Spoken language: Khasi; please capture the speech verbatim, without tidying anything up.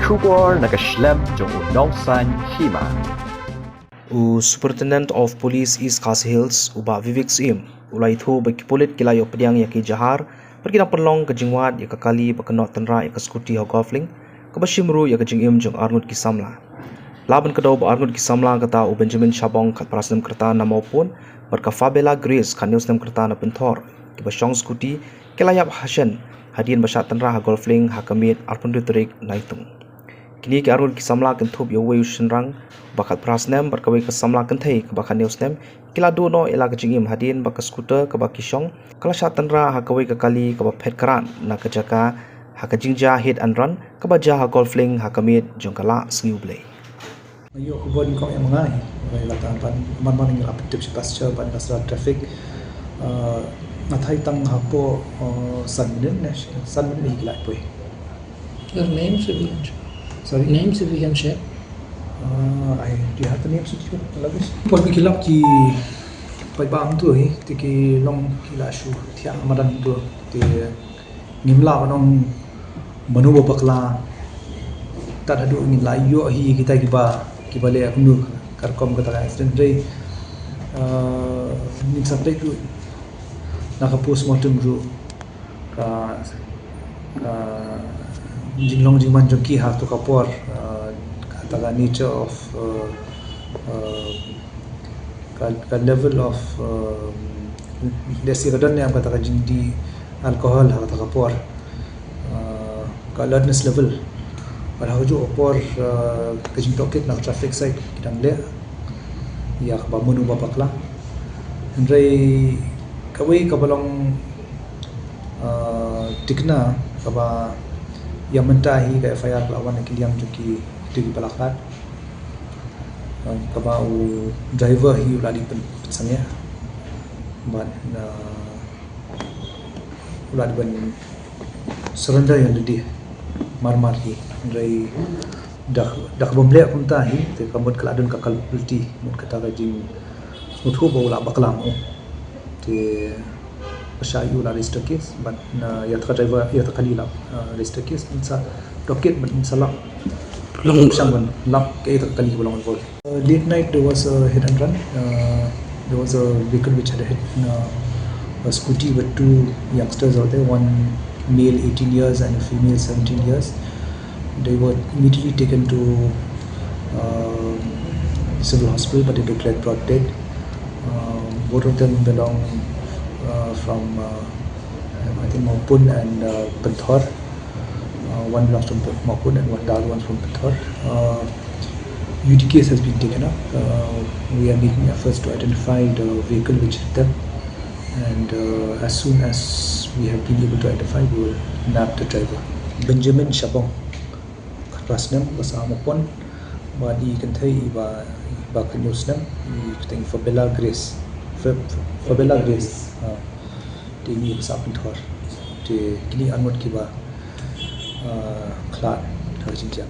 Khubor na ka shlem jong u Nongsaiñ Hima. U Superintendent of Police East Khasi Hills, u Bah Vivek Syiem, u la ïathuh ba ki pulit ki la ïoh pdiang ïa ki jahar bad ki dang pynlong ka jingwad ïa ka kali ba kynnoh tynrah ïa ka scooty ha Golf Link, kaba shim ruh ïa ka jingim jong arngut ki samla. Lah ban kdew ba arngut ki samla kata u Benjamin Shabong khatphra snem ka rta na Mawpun bad ka Fabella Grace khathynñiew snem ka rta na Pynthor, kiba shong scooty, ki la ïap ha shen hadien ba shah tynrah ha Golf Link ha ka miet arphew hynriew tarik Naitung. Kine ki arngut ki samla kynthup ïa uwei u shynrang ba khatphra snem bad kawei ka samla kynthei kaba khathynñiew snem, ki la duh noh ïa la ka jingim hadien ba ka scooter kaba ki shong ka la shah tynrah ha kawei ka kali kaba phet krad na ka jaka ha ka jingjia hit and run kaba jia ha Golf Link ha ka miet jong ka Lah Sngi U Blei. Nga ïoh khubor nyngkong ïa ma nga hi. Hooid, la tang ban man man ngi la pyntip sha passenger ban la sra traffic. Uh, nga thait tang hapoh, uh, san minit ne, san minit hi ki la poi. Your name, so we can check. Sorry? Name, so we can check. Uh, I, do you have the names with you, Lavish? Por ki lap ki paidbah hangto hi, te ki long ki la shu thiah madan hangto, te ngim lah ban ong mano ba bakla. Tad haduh ngin la ïoh hi kita kiba, kiba leh kumno ka rukom kata ka accident dei. Uh, ngin sa peit ruh na ka postmortem ruh ka, ka jinglong jingman jong ki ha kato ka por, uh, kata ka nature of, uh, uh, ka, ka level of, um, lehse ka don ne em kata ka jingdih alcohol ha kata ka por. Uh, ka alertness level. Bad ha kajuh ka por, uh, ka jingtohkit na ka traffic side ki dang leh ïa kaba mano ba bakla. Hynrei kawei kaba long, uh, thikna kaba ïa mynta hi ka F I R ka la wan na ki liang jong ki, kito kiba la khlad. Um, kaba u driver hi u la dei pyn-, pynsangeh. Bad, uh, u la dei ban surrender ïa lade mar mar hi. Hynrei da, da kaba ym leh kumta hi, te ka mut ka la don ka culpability, mut kata ka jingmuthuh ba u la bakla mo. Te Pyrshah ïa u la register case, bad na ïa ka driver, ïa ka kali la, uh, register case, ngin sa dohkit bad ngin sa lap. Long pyrshang ban lap ka ïa ka kali ba long involved. Uh, late night there was a hit and run. Uh, there was a vehicle which had a hit, uh, a scooty with two youngsters out there, one male eighteen years and a female seventeen years. They were immediately taken to, um, Civil Hospital, but they declared drop dead. Um, both of them belong, uh, from, uh, I think, Mawpun and, uh, Pynthor. Uh, one belongs from Mawpun and one, the other one's from Pynthor. Uh, U T case has been taken up. Uh, we are making efforts to identify the vehicle which hit them. And, uh, as soon as we have been able to identify, we will nab the driver. Benjamin Shabong, khatphra snem, ba sah ha Mawpun, bad i kynthei iba, iba khathynñiew snem, i kyrteng Fabella Grace. Fa-, Fabella Grace. Ah, te ine iba sah ha Pynthor. Te kine arngut kiba, ah, khlad ha ka jingjia.